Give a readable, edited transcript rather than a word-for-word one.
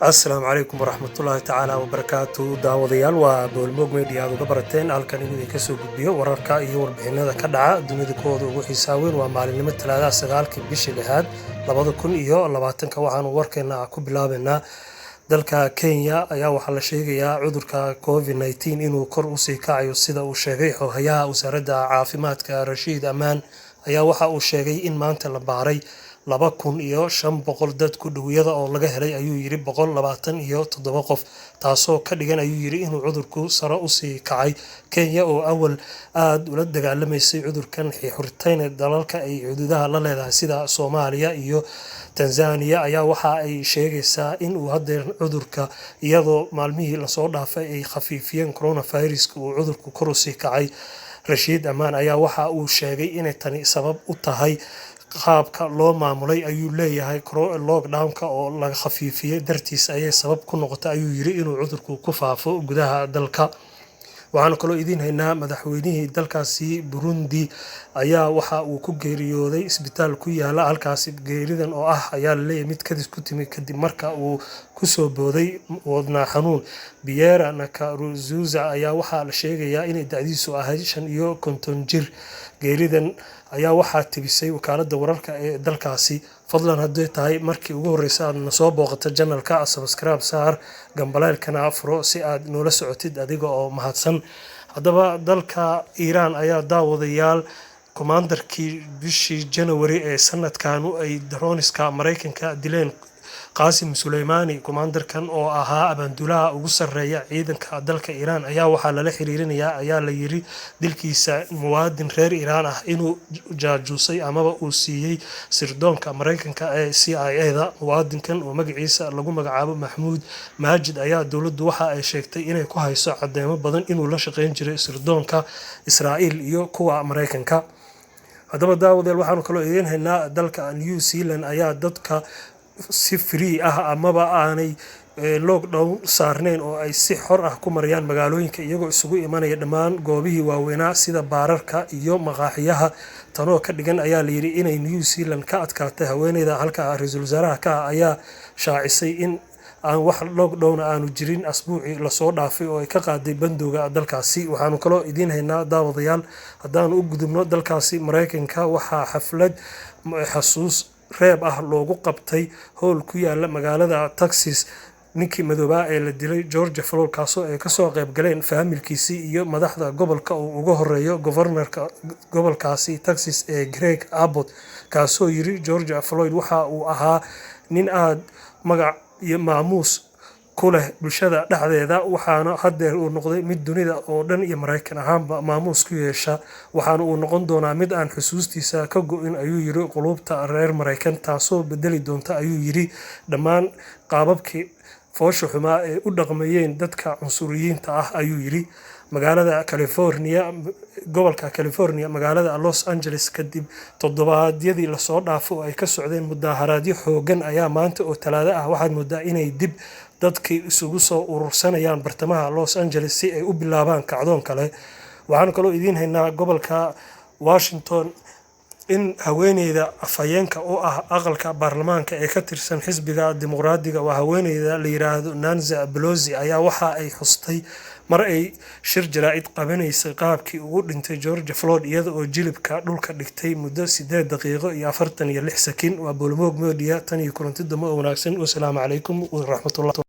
Asalaamu calaykum waraxmatullaahi tacaala wabarakaatu. Daawadayaal, waa Boolmoog Media aad uga barateen halkan inuu idinka soo gudbiyo wararka iyo warbixinada ka dhaca dunida kuwooda ugu xiisaa weyn. Waa maalinimo Talaadaha, 9-ka bishii lixaad 2020-ka. Waxaanu warkeena ku bilaabeynaa dalka Kenya. Ayaa waxaa la sheegayaa cudurka COVID-19 inuu kor usii kacayo, sida uu sheegay xoghayaha wasaaradda caafimaadka Rashiid Amaan. Ayaa waxa uu sheegay in maanta la baaray 2500 dad ku dhowiyada oo laga helay, ayuu yidhi, 127 qof, taasoo ka dhigan, ayuu yidhi, inuu cudurku sare usii kacay. Kenya oo awal aada ula dagaalamaysay cudurkan, xurtayna dalalka ay xuduudaha la leedahay sida Soomaaliya iyo Tanzania, ayaa waxa ay sheegaysaa in uu haddeer cudurka, iyadoo maalmihii lasoo dhaafay ay khafiifiyeen coronaviruska, uu cudurku kor usii kacay. Rashiid Amaan ayaa waxa uu sheegay inay tani sabab u tahay qaabka loo maamulay, ayuu leeyahay, lockdownka oo laga khafiifiyey dartiis ayay sabab ku noqotay, ayuu yiri, inuu cudurku ku faafo gudaha dalka. Waxaanu kaloo idiin haynaa madaxweynihii dalkaasi Burundi ayaa waxa uu ku geeriyooday isbitaal ku yaala halkaasi. Geeridan oo ah, ayaa laleeyahay, mid kadis ku timi kadib marka uu kusoo booday wadnaa xanuun. Pierre Nkurunziza ayaa waxaa la sheegayaa inay da'diisu ahayd 55 jir. Geeridan ayaa waxaa tibisay wakaaladda wararka ee dalkaasi. Fadlan, hadday tahay markii ugu horreysa aad na soo booqato channelka, subscribe saar, gambaleelkana furo si aad noola socotid, adiga oo mahadsan. Haddaba, dalka Iiraan ayaa, daawadayaal, commanderkii bishii January ee sanadkanu ay droniska Maraykanka dileen, Qaasim Suleymaani, commanderkan oo ahaa abaanduulaha ugu sarreeya ciidanka dalka Iiraan, ayaa waxaa lala xiriirinayaa, ayaa la yiri, dilkiisa muwaadin reer Iiraan ah inuu jaajuusay amaba uu siiyey sirdoonka Maraykanka ee CIA-da. Muwaadinkan oo magaciisa lagu magacaabo Maxamuud Maajid ayaa dowladdu waxa ay sheegtay inay ku hayso cadeymo badan inuu la shaqeyn jiray sirdoonka Israa'iil iyo kuwa Maraykanka. Haddaba, daawadeel, waxaanu kaloo idiin haynaa dalka New Zealand ayaa dadka si free ah amaba aanay lockdown saarnayn oo ay si xor ah ku marayaan magaalooyinka, iyagoo isugu imanaya dhammaan goobihii waaweynaa sida baararka iyo maqaaxiyaha. Tanoo ka dhigan, ayaa layidhi, inay New Zealand ka adkaatay. Haweeneyda halka ra-iisul wasaaraha ka ah ayaa shaacisay in aan wax lockdown aanu jirin asbuucii lasoo dhaafay oo ay ka qaaday bandowga dalkaasi. Waxaanu kaloo idiin haynaa, daawadayaal, haddaanu u gudubno dalkaasi Maraykanka, waxaa xaflad xasuus reeb ah loogu qabtay howl ku yaala magaalada Texas ninkii madoobaa ee la dilay, George Floyd, kaasoo ay kasoo qayb galeen faamilkiisii iyo madaxda gobolka uu uga horeeyo governorka gobolkaasi Texas ee Greg Abbott, kaasoo yiri George Floyd waxa uu ahaa nin aada magac iyo maamuus ku leh bulshada dhexdeeda, waxaana haddeer uu noqday mid dunida oo dhan iyo Maraykan ahaanba maamuus ku yeesha, waxaana uu noqon doonaa mid aan xusuustiisa ka go'in, ayuu yiri, quluubta reer Maraykan, taasoo bedeli doonta, ayuu yiri, dhammaan qaababkii foosha xumaa ee u dhaqmayeen dadka cunsuriyiinta ah, ayuu yiri. Magaalada California, gobolka California, magaalada Los Angeles, kadib toddobaadyadii lasoo dhaafo oo ay ka socdeen mudaharaadyo xoogan, ayaa maanta oo Talaado ah waxaad moodaa inay dib dadkii isugu soo urursanayaan bartamaha Los Angeles si ay u bilaabaan kacdoon kale. Waxaanu kaloo idiin haynaa gobolka Washington in haweeneyda afhayeenka u ah aqalka baarlamaanka ee ka tirsan xisbiga Dimuqraadiga, waa haweeneyda la yiraahdo Nancy Pelosi, ayaa waxa ay xustay mar ay shir jaraa'id qabanaysay qaabkii ugu dhintay George Floyd, iyada oo jilibka dhulka dhigtay muddo 8 daqiiqo iyo 46 sakin. Waa Boolmoog Media. Tan iyo kulanti dambe oo wanaagsan, wasalaamu calaykum waraxmatullah.